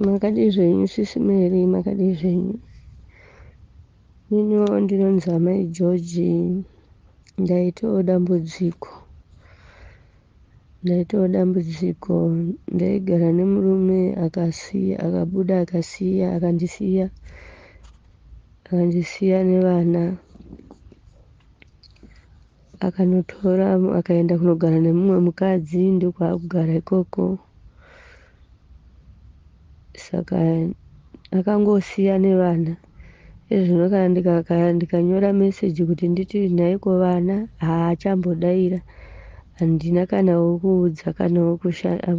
Makadii zvenyu sisi Mary, makadii zvenyu? Niniwo ndinonzi amai George, ndaitawo dambudziko. Ndaitawo dambudziko, ndaigara nemurume akasiya, akabuda akasiya, akandisiya, akandisiya nevana. Akanotora akaenda kunogara nemumwe mukadzi ndokwaakugara ikoko. Saka akangosiya nevana. Ezvino kana ndikanyora meseji kuti nditi nhaiko vana haachambodaira. Handina kana wekuudza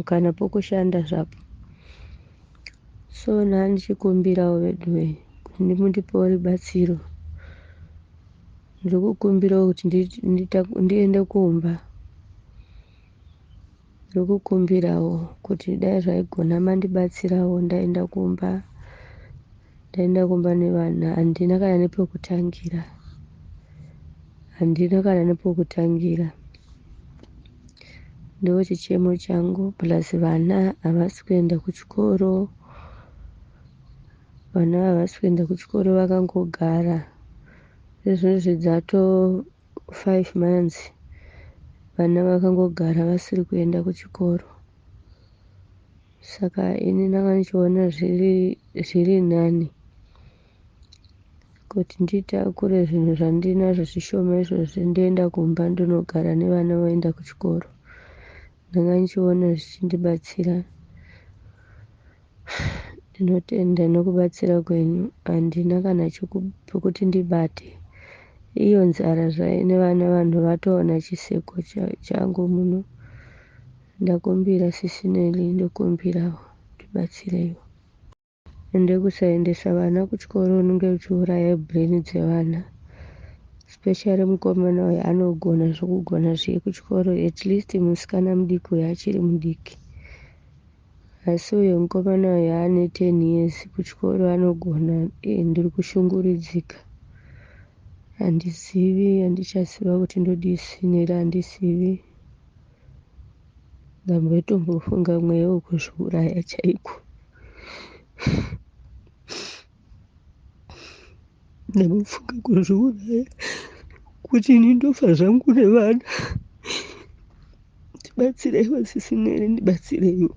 kana pokushanda zvapo. So ndandichikumbirawo veduwee kuti mundipewo rubatsiro. Ndiri kukumbirawo kuti ndiende kumba. Ndiri kukumbirawo kuti dai zvaigona mandibatsirawo ndaenda kumba. Ndaenda kumba nevana handina kana nepekutangira. Handina kana nepekutangira. Ndo chichemo changu plus vana havasi kuenda kuchikoro. Vana havasi kuenda kuchikoro vakangogara. Izvozvi dzato 5 months vana vakangogara vasiri kuenda kuchikoro. Saka ini ndanga ndichiona zviri zviri nani kuti nditakure zvinhu zvandinazvo zvishoma izvozvi ndoenda kumba ndonogara nevana voenda kuchikoro. Ndanga ndichiona zvichindibatsira. Ndinotenda nekubatsira kwenyu handina kana pekuti ndibate. Iyo nzara zvayo nevana vanhu vatoona chiseko changu muno. Ndakumbira sisi Nelly ndokumbirawo ndibatsireiwo. Ende kusaendesa vana kuchikoro unenge uchiuraya brain dzevana. Especially mukomana uyu anogona zvekugona zviye kuchikoro at least musikana mudiki uyu achiri mudiki. Asi uyu mukomana uyu ane 10 years kuchikoro anogona ndiri kushungurudzika. Handizivi handichaziva kuti ndodii Sinela handizivi. Ndambotombofunga mweya wekuzviuraya chaiko. Ndambofunga kuzviuraya kuti ini ndofa zvangu nevana. Ndibatsireiwo sisi Neli ndibatsireiwo.